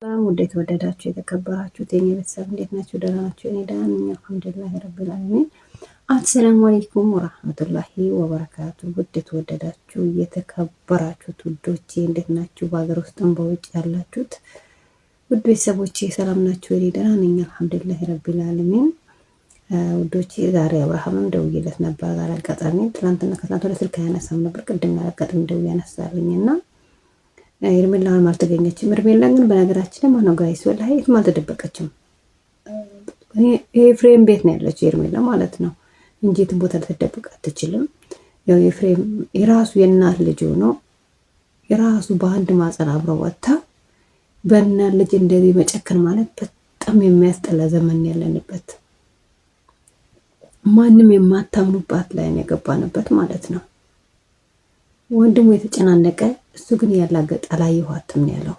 ሰላም ውድ የተወደዳችሁ የተከበራችሁት የኔ ቤተሰብ እንዴት ናችሁ? ደህና ናችሁ? እኔ ደህና ነኝ፣ አልሐምዱሊላሂ ረቢል ዓለሚን። አሰላሙ አለይኩም ወራህመቱላሂ ወበረካቱ። ውድ የተወደዳችሁ የተከበራችሁት ውዶቼ እንዴት ናችሁ? በሀገር ውስጥም በውጭ ያላችሁት ውድ ቤተሰቦቼ ሰላም ናችሁ? እኔ ደህና ነኝ፣ አልሐምዱሊላሂ ረቢል ዓለሚን። ውዶቼ ዛሬ አብርሃምም ደውዬለት ነበር። ዛሬ አጋጣሚ ትናንትና ከትናንት ወደ ስልክ አያነሳም ነበር። ቅድም አጋጣሚ ደውዬ ያነሳልኝ እና ሄርሜላ አሁንም አልተገኘችም። ሄርሜላ ግን በነገራችን ላይ ማነው guys ወላሂ የትም አልተደበቀችም። ኤፍሬም ቤት ነው ያለችው ሄርሜላ ማለት ነው እንጂ የትም ቦታ ልትደበቅ አትችልም። ያው ኤፍሬም የራሱ የእናት ልጅ ሆኖ የራሱ በአንድ ማህፀን አብረው ወጥታ በእናት ልጅ እንደዚህ መጨከን ማለት በጣም የሚያስጠላ ዘመን ያለንበት ማንም የማታምኑባት ላይ ነው የገባንበት ማለት ነው። ወንድሙ የተጨናነቀ እሱ ግን ያላገጠ አላየኋትም ነው ያለው።